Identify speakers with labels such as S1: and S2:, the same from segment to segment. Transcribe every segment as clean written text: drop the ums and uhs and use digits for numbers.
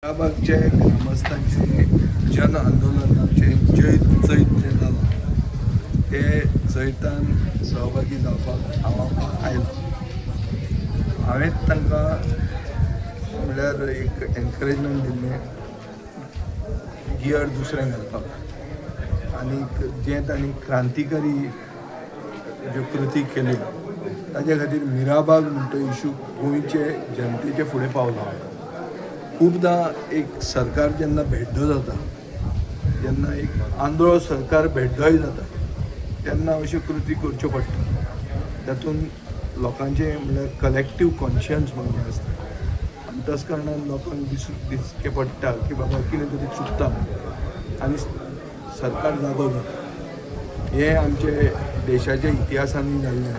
S1: मिराबागचे ग्रामस्थांचे जन आंदोलनाचे जैत जैत जें जालां ते जैतान सहभागी जावपाक हांव आयलो. हांवें तांकां म्हणल्यार एक एनकरेजमेंट दिल्लें गियर दुसरें घालपाक आनीक जें तांणी क्रांतिकारी ज्यो कृती केल्यो ताजे खातीर मिराबाग म्हणटा तो इशू गोंयचे जनतेचे फुडें पावला. खूबदां एक सरकार जेन्ना भेड्डो जाता, जेन्ना एक आंधळो सरकार भेड्डोय जाता, तेन्ना अश्यो कृती करच्यो पडटा. तातूंत लोकांचें म्हणल्यार कलेक्टीव कॉन्शियन्स म्हणून जें आसता आनी तस कारणान लोकांक दिसचें पडटा की बाबा कितें तरी चुकता आनी सरकार जागो जाता. हें आमचे देशाच्या इतिहासांनी जाल्लें,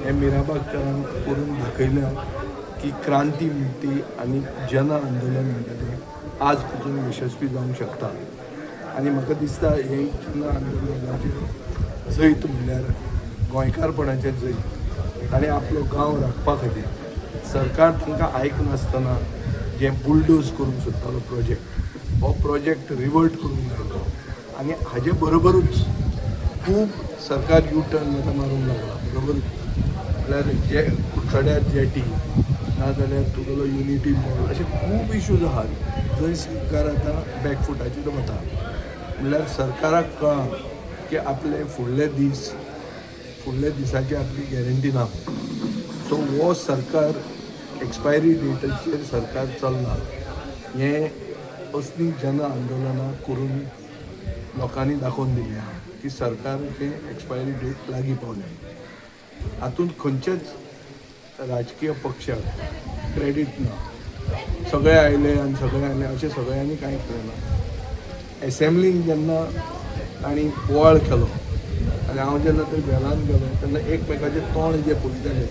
S1: हें मिराबागकारान करून दाखयलें की क्रांती म्हणटा ती आनी जन आंदोलन म्हणटा तें आज पसून यशस्वी जावंक शकता. आनी म्हाका दिसता हें जन आंदोलनाचें जैत म्हणल्यार गोंयकारपणाचें जैत. ताणें आपलो गांव राखपा खातीर सरकार तांकां आयकनासतना जें बुलडोज करूंक सोदतालो प्रोजेक्ट, हो प्रोजेक्ट रिवर्ट करूंक लायलो. आनी हाजे बरोबरूच खूब सरकार यू टर्न आतां मारूंक लागला. बरोबरूच म्हणल्यार जे कुडचड्यार जेटी नाजाल्यार तुगेलो युनिटी मॉल, अशे खूब इश्यूज आहात जंय सरकार आतां बॅकफुटाचेर वता. म्हणल्यार सरकाराक कळ्ळां की आपले फुडले दीस, फुडल्या दिसाची आपली गॅरंटी ना. सो हो सरकार एक्सपायरी डेटाचेर सरकार चल्ला हें असलीं जन आंदोलनां करून लोकांनी दाखोवन दिल्लें आहा की सरकाराचें एक्सपायरी डेट लागीं पावल्या. हातूंत खंयचेच राजकीय पक्षाक क्रेडीट ना. सगळे आयले आनी सगळे आयले अशें सगळ्यांनी कांय केलें ना. एसेंब्लीन जेन्ना तांणी बोवाळ केलो आनी हांव जेन्ना थंय बेलान गेलो तेन्ना एकमेकाचें तोंड जे पळयताले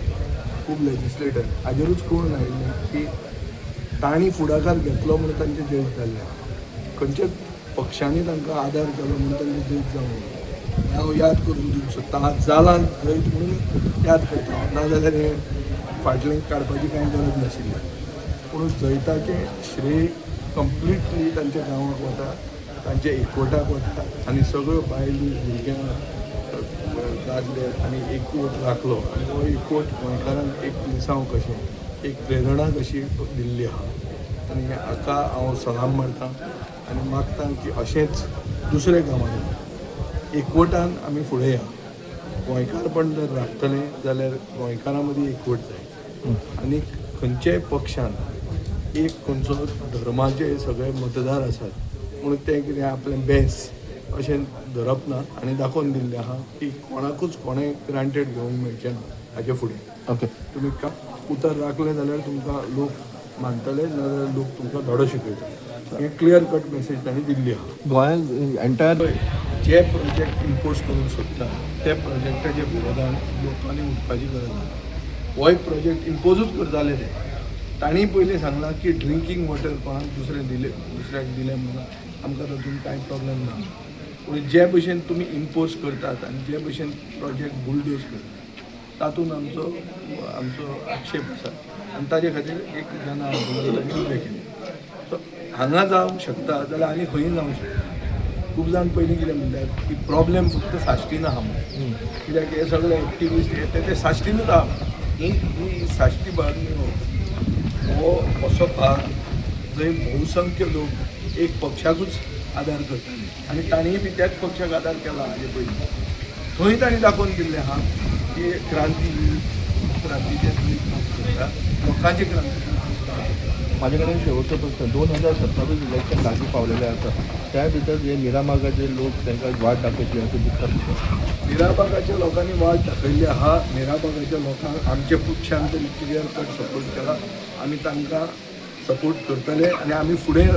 S1: खूब लेजिस्लेटर, हाजेरूच कळून आयिल्लें की तांणी फुडाकार घेतलो म्हणून तांचें जैत जाल्लें. खंयच्याच पक्षांनी तांकां आदार केलो म्हणून तांचें जैत जावंक ना. हांव याद करून दिवंक सोदतां, आज जालां जैत म्हणून याद करता, नाजाल्यार हें फाटलें काडपाची कांय गरज नाशिल्ली. पूण जैताचें श्रेय कंप्लिटली तांच्या गांवाक वता, तांच्या एकवटाक वता आनी सगळ्यो बायलो, भुरग्यां, दादले आनी एकवट राखलो आनी हो एकवट गोंयकारांक एक लिसांव कशें, एक प्रेरणा कशी दिल्ली आहा. आनी हाका हांव सलाम मारता आनी मागता की अशेंच दुसऱ्या गांवांनी एकवटान आमी फुडें या. गोंयकारपण जर राखतलें जाल्यार गोंयकारां मदीं एकवट जाय. आनी खंयच्याय पक्षान एक खंयचो धर्माचे सगळे मतदार आसात म्हणून तें कितें आपलें बेस अशें धरप ना. आनी दाखोवन दिल्लें आहा की कोणाकूच कोणें ग्रांटेड घेवंक मेळचें ना हाजे फुडें. तुमी उतर राखलें जाल्यार तुमकां लोक मानतले, नाजाल्यार लोक तुमकां धडो शिकयतले. हें क्लियर कट मेसेज तांणी दिल्ली आहा.
S2: गोंयांत एंटायर
S1: जे प्रोजेक्ट इम्पोज करूंक सोदता ते प्रोजेक्टाच्या विरोधान लोकांनी उठपाची गरज आहा. होय प्रोजेक्ट इम्पोजूच करताले ते. तांणी पयलीं सांगलां की ड्रिंकींग वॉटर कोणाक दुसरें दिलें, दुसऱ्याक दिलें म्हणून आमकां तातूंत कांय प्रॉब्लेम ना. पूण जे भशेन तुमी इम्पोज करतात आनी जे भशेन प्रोजेक्ट बुलडोज करतात तातूंत आमचो आमचो आक्षेप आसा आनी ताजे खातीर एक जन आंदोलन तांणी उबें केलें. सो हांगा जावंक शकता जाल्यार आनी खंयूय जावंक शकता. खूब जाण पयलीं कितें म्हणटात की प्रॉब्लेम फक्त साश्टीन आहा म्हणून, कित्याक हे सगळे एक्टिविस्ट हे ते साश्टीनूच आहा. ही ही साश्टी भाग न्ही, हो हो असो भाग जंय बहुसंख्य लोक एक पक्षाकूच आदार करताले आनी तांणीय बी त्याच पक्षाक आदार केला हाजे पयलीं. थंय तांणी दाखोवन दिल्लें आहा की क्रांती ही क्रांतीचें जैत करता, लोकांची क्रांती.
S2: म्हाजे कडेन शेवटचो प्रश्न, 2027 इलेक्शन लागीं पावलेलें आसा, त्या भितर हे मिरामार्गाचे लोक तांकां वाट दाखयतले अशें दिसता तुका?
S1: मिराबागाच्या लोकांनी वाट दाखयल्ली आहा. मिराबागाच्या लोकांक आमच्या पक्षान तरी क्लियर कट सपोर्ट केला. आमी तांकां सपोर्ट करतले आनी आमी फुडें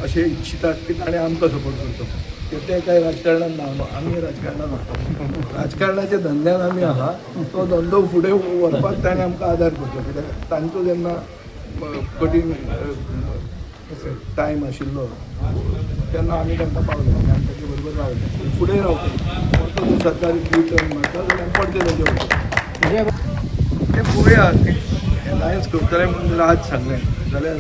S1: अशें इच्छितात की ताणें आमकां सपोर्ट करचो. ते ते काय राजकारणान ना, आमी राजकारणान आहा. राजकारणाच्या धंद्यान आमी आहा, तो धंदो फुडें व्हरपाक ताणें आमकां आदार करचो, कित्याक तांचो जेन्ना कठीण टायम आशिल्लो तेन्ना आमी तांकां पावले आनी आमी तांचे बरोबर रावले, फुडें रावतले. परतो जर सरकार यू टर्न मारता जाल्यार आमी परते तांचे बरोबर. ते पळोवया, ते एलायन्स करतले म्हणून जर आज सांगलें जाल्यार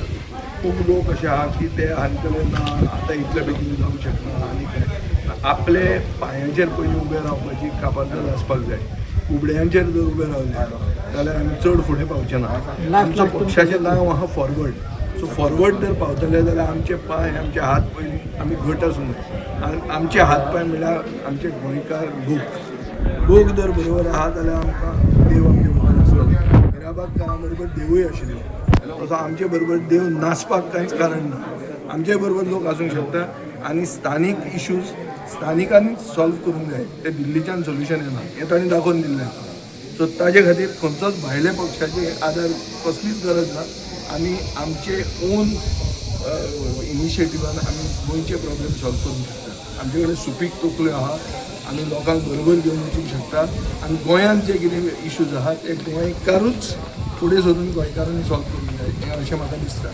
S1: खूब लोक अशे आहा की ते सांगतले ना आतां इतले बेगीन जावंक शकना आनी काय. आपले पांयांचेर पयलीं उबें रावपाची कापाजदाद आसपाक जाय. कुबड्यांचेर जर उबे रावले जाल्यार आमी चड फुडें पावचे ना. आमचो पक्षाचें नांव आहा फॉरवर्ड. सो फॉरवर्ड जर पावतले जाल्यार आमचे पांय, आमचे हात पयलीं आमी घट आसूंक जाय. आनी आमचे हात पांय म्हणल्यार आमचे गोंयकार लोक. लोक जर बरोबर आहा जाल्यार आमकां देव आमचे बरोबर आसतलो. मिराबागकारां बरोबर देवूय आशिल्लो, तसो आमचे बरोबर देव नासपाक कांयच कारण ना. आमचे बरोबर लोक आसूंक शकता आनी स्थानीक इश्यूज स्थानिकांनीच सॉल्व करूंक जाय, ते दिल्लीच्यान सोल्युशन येना हें तांणी दाखोवन दिल्लें आसा. सो ताजे खातीर खंयचोच भायल्या पक्षाचे आदार कसलीच गरज ना आनी आमचे ओन इनिशिएटिवान आमी गोंयचे प्रॉब्लेम सॉल्व करूंक शकता. आमचे कडेन सुपीक तकल्यो आहा, आमी लोकांक बरोबर घेवन वचूंक शकता आनी गोंयांत जे कितें इश्यूज आहात ते गोंयकारूच फुडें सरून गोंयकारांनी सॉल्व करूंक जाय हें अशें म्हाका दिसता.